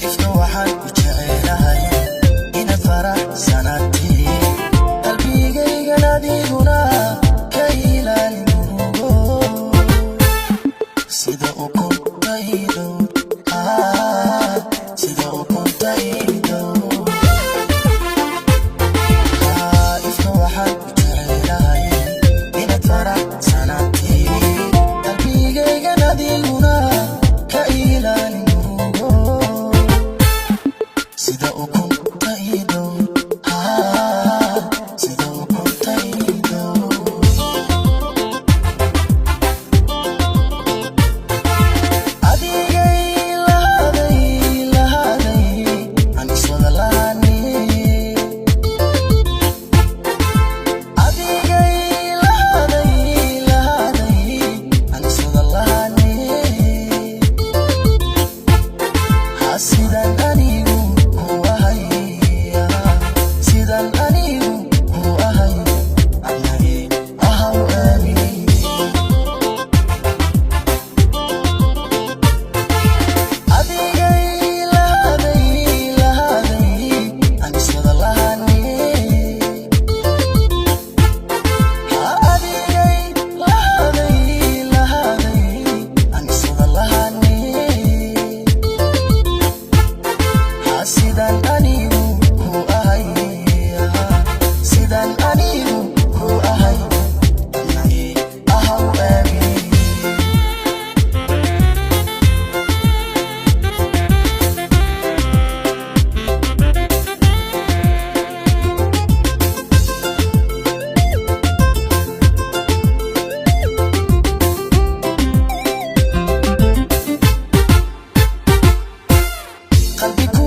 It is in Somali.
Ifka waxaan ku jecelahay inaad faraxsanaatee, qalbigaygan adiguna ka ilaalin murugo. Sida ukuntaydow, sida ukuntaydow. Ifka waxaan ku jecelahay inaad faraxsanaatee, qalbigaygan adiguna ka ilaalin murugo. Sida ukuntaydow, sida ukuntaydow. Adigay lahaday, lahaday, aan iswada lahaanay. Adigay lahaday, lahaday, aan iswada lahaanay. Ha, sidaan anigu ku ahay, sidaan anigu ku ahay, adnagi ahaw aaminay. Adigay lahaday, lahaday, aan iswada lahaanay. Ha, adigay lahaday, lahaday, aan iswada lahaanay. Ha, sidaan anigu ku ahay, sidaan anigu ku ahay, adnagi ahaw aaminay. Qalbi.